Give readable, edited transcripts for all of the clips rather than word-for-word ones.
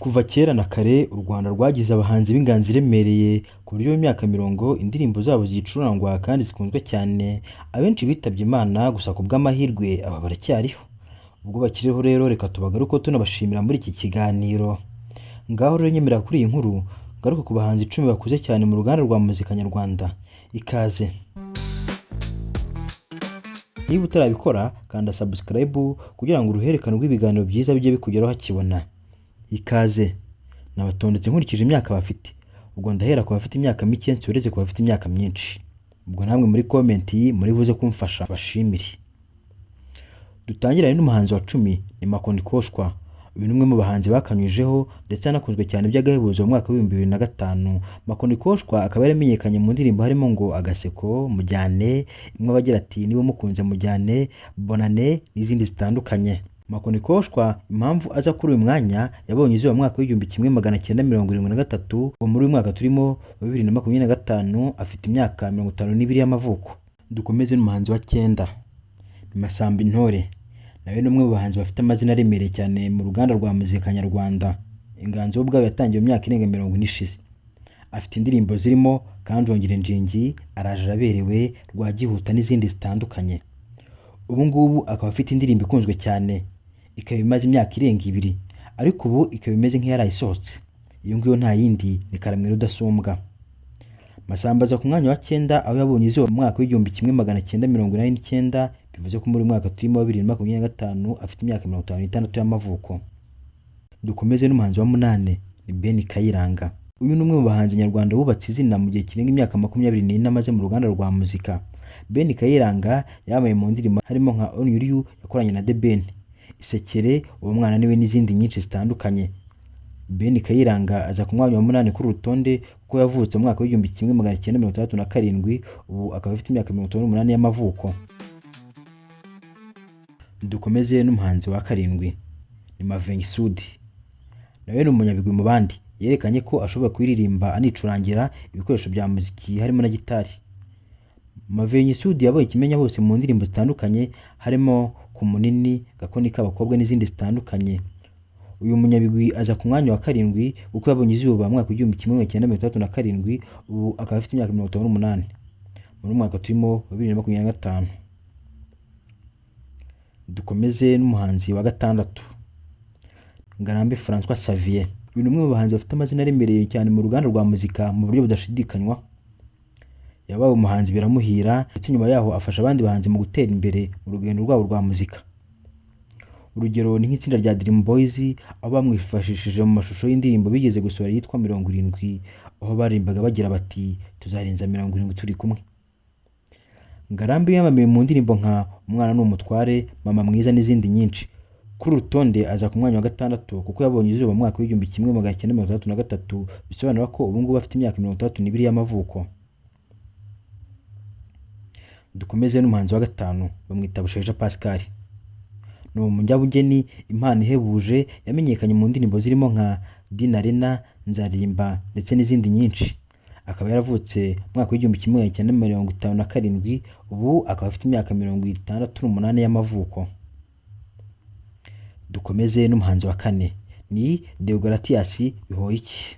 Kuva kera na kare u Rwanda rwagize abahanzi b'inganzo iremereye ku buryo mu myaka mirongo indirimbo zabo zicurangwa kandi zikunzwe cyane, abenshi bitabye Imana gusa ku bw'amahirwe aba baracyariho. Ubwo bakiriho rero reka tubagarukeho tunabashimira muri iki kiganiro. Ngaho rero nyemerera kuri iyi nkuru ngaruke ku bahanzi 10 bakuze cyane mu ruganda rwa muzika nyarwanda. Ikaze. Niba utarabikora kanda subscribe kugira ngo uruhererekane rw'ibiganiro byiza bijye bikugeraho hakibona. Ikaze. Nabatondetse nkurikije imyaka bafite. Ubwo ndahera ku bafite imyaka mike nsoreze ku bafite imyaka myinshi. Ubwo namwe muri comment muri buze kumfasha bashimire. Dutangirane n'umuhanzi wa 10 ni Makonikoshwa. Uyu ni umwe mu bahanzi bakanyujijeho ndetse anakunzwe cyane by'agahebuzo mu mwaka w'2005. Makonikoshwa akaba yaramenyekanye mu ndirimbo harimo ngo Agaseko, Mujyane, imwe abagira ati niba mukunze mujyane, Bonane n'izindi zitandukanye. Makonikoshwa impamvu aza kuri uyu mwanya yabonye izuba mu mwaka w'1973, uwo muri uyu mwaka turimo wa 2025 afite imyaka 52 y'amavuko. Dukomeze n'umuhanzi wa 9 ni Masamba Intore. Nawe ni umwe mu bahanzi bafite amazina aremereye cyane mu ruganda rwa muzika nyarwanda. Inganzo we ubwayo yatangiye mu myaka irenga 40 ishize. Afite indirimbo zirimo Kanjongera Injingi, Araje Araberewe, Rwagihuta n'izindi zitandukanye. Ubu ngubu akaba afite indirimbo ikunzwe cyane, ikaba imaze imyaka irenga 2, ariko ubu ikaba imeze nk'iyarayisohotse. Iyo ngiyo nta yindi ni Karamwera Udasumbwa. Masamba aza ku mwanya wa 9 aho yabonye izuba mu mwaka w'1989, bivuze ko muri uyu mwaka turimo wa 2025 afite imyaka 56 y'amavuko. Dukomeze n'umuhanzi wa 8 ni Ben Kayiranga. Uyu ni umwe mu bahanzi nyarwanda wubatse izina mu gihe kirenga imyaka 24 amaze mu ruganda rwa muzika. Ben Kayiranga yamamaye mu ndirimbo harimo nka Only You yakoranye na The Ben, Isekere, Uwo mwana niwe n'izindi nyinshi zitandukanye. Ben Kayiranga aza ku mwanya wa 8 kuri uru rutonde kuko yavutse mu mwaka w'1967, ubu akaba afite imyaka 58 y'amavuko. Dukomeze n'umuhanzi wa 7 ni Mavenge Sudi. Nawe ni umunyabigwi mu bandi, yerekanye ko ashobora kuririmba anicurangira ibikoresho bya muziki harimo na gitari. Mavenge Sudi yabaye ikimenya bose mu ndirimbo zitandukanye harimo Ku Munini, Gakoni k'abakobwa n'izindi zitandukanye. Uyu munyabigwi aza ku mwanya wa 7 kuko yabonye izuba mu mwaka w'1967, ubu akaba afite imyaka 58. Muri mwaka turimo wa 2025. Dukomeze n'umuhanzi wa 6 Ngarambe François Xavier. Uyu ni umwe mu bahanzi bafite amazina aremereye cyane mu ruganda rwa muzika mu buryo budashidikanywa. Yabaye umuhanzi biramuhira ndetse nyuma yaho afasha abandi bahanzi mu gutera imbere mu rugendo rwabo rwa muzika. Urugero ni nk'itsinda rya Dream Boys aho bamwifashishije mu mashusho y'indirimbo bigeze gusohora yitwa 70, aho baririmbaga bagira bati tuzarenza 70 turi kumwe. Ngarambe yamamaye mu ndirimbo nka Umwana ni umutware, Mama mwiza n'izindi nyinshi. Kuri uru rutonde aza ku mwanya wa 6 kuko yabonye izuba mu mwaka w'1963, bisobanura ko ubu ngubu afite imyaka 62 y'amavuko. Dukomeze n'umuhanzi wa 5 bamwita Bushaija Pascal. Ni umunyabugeni, impano ihebuje, yamenyekanye mu ndirimbo zirimo nka Dinarena, Nzarimba ndetse n'izindi nyinshi. Akaba yaravutse mu mwaka w'1957, ubu akaba afite imyaka 68 y'amavuko. Dukomeze n'umuhanzi wa 4 ni Deogratias Bihoyiki.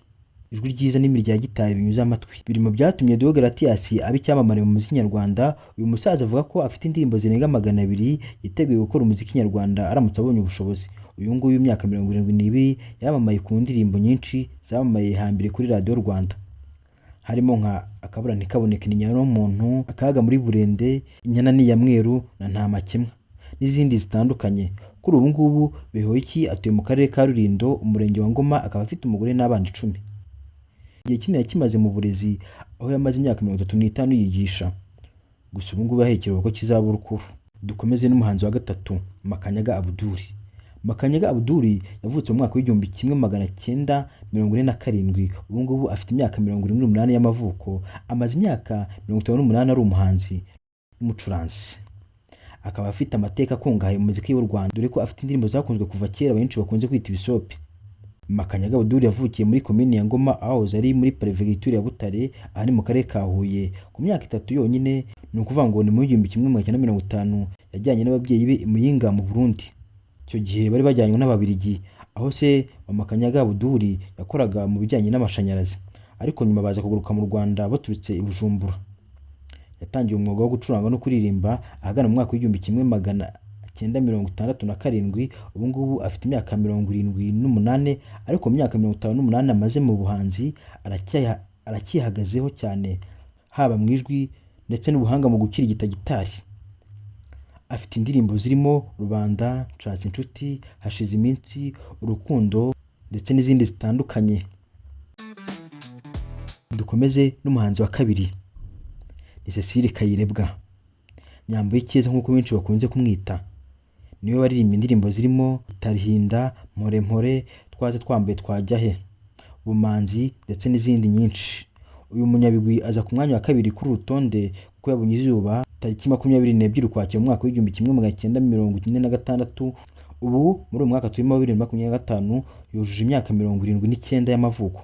Ijwi ryiza n'imirya ya gitari binyuze amatwi biri mu byatumye Deogratias aba icyamamare mu muziki nyarwanda. Uyu musaza avuga ko afite indirimbo zirenga 200 yiteguye gukora umuziki nyarwanda aramutse abonye ubushobozi. Uyu nguyu w'imyaka 72 yamamaye ku ndirimbo nyinshi zamamaye hambere kuri Radiyo Rwanda, harimo nka Akabura ntikaboneke, ni nyina w'umuntu, Akaga muri Burende, Inyana ni iya mweru na Nta makemwa n'izindi zitandukanye. Kuri ubu ngubu Bihoyiki atuye mu karere ka Rulindo, umurenge wa Ngoma, akaba afite umugore n'abana 10. Igihe kinini yakimaze mu burezi aho yamaze imyaka 35 yigisha. Gusa ubu ngubu yahaye ikiruhuko cy'izabukuru. Dukomeze n'umuhanzi wa 3 Makanyaga Abdul. Makanyaga Abdul yavutse mu mwaka w'1947, ubu ngubu afite imyaka 78 y'amavuko, amaze imyaka 58 ari umuhanzi n'umucuranzi. Akaba afite amateka akungahaye mu muziki w'u Rwanda, dore ko afite indirimbo zakunzwe kuva kera benshi bakunze kwita ibisope. Makanyaga Abdul yavukiye muri komini ya Ngoma ahahoze ari muri perefegitura ya Butare, aha ni mu karere ka Huye. Ku myaka 3 yonyine, ni ukuvuga ngo ni mu 1950, yajyanye n'ababyeyi be i Muyinga mu Burundi. Icyo gihe bari bajyanywe n'Ababiligi, aho se wa Makanyaga Abuduri yakoraga mu bijyanye n'amashanyarazi, ariko nyuma baza kugaruka mu Rwanda baturutse i Bujumbura. Yatangiye umwuga wo gucuranga no kuririmba ahagana mu mwaka w'1967. Ubu ngubu afite imyaka 78, ariko mu myaka 58 amaze mu buhanzi aracyihagazeho cyane, haba mu ijwi ndetse n'ubuhanga mu gukirigita gitari. Afite indirimbo zirimo Rubanda, Nshatse Inshuti, Hashize Iminsi, Urukundo ndetse n'izindi zitandukanye. Dukomeze n'umuhanzi wa kabiri, ni Cecile Kayirebwa, Nyambo y'Icyeza nk'uko benshi bakunze kumwita. Niwe waririmbye indirimbo zirimo Tarihinda, Mpore Mpore, Twaze Twambaye Twajya He, Bumanzi ndetse n'izindi nyinshi. Uyu munyabigwi aza ku mwanya wa kabiri kuri uru rutonde kuko yabonye izuba tariki 22 Ukwakira mu mwaka w'1946. Ubu muri uyu mwaka turimo wa 2025 yujuje imyaka 79 y'amavuko.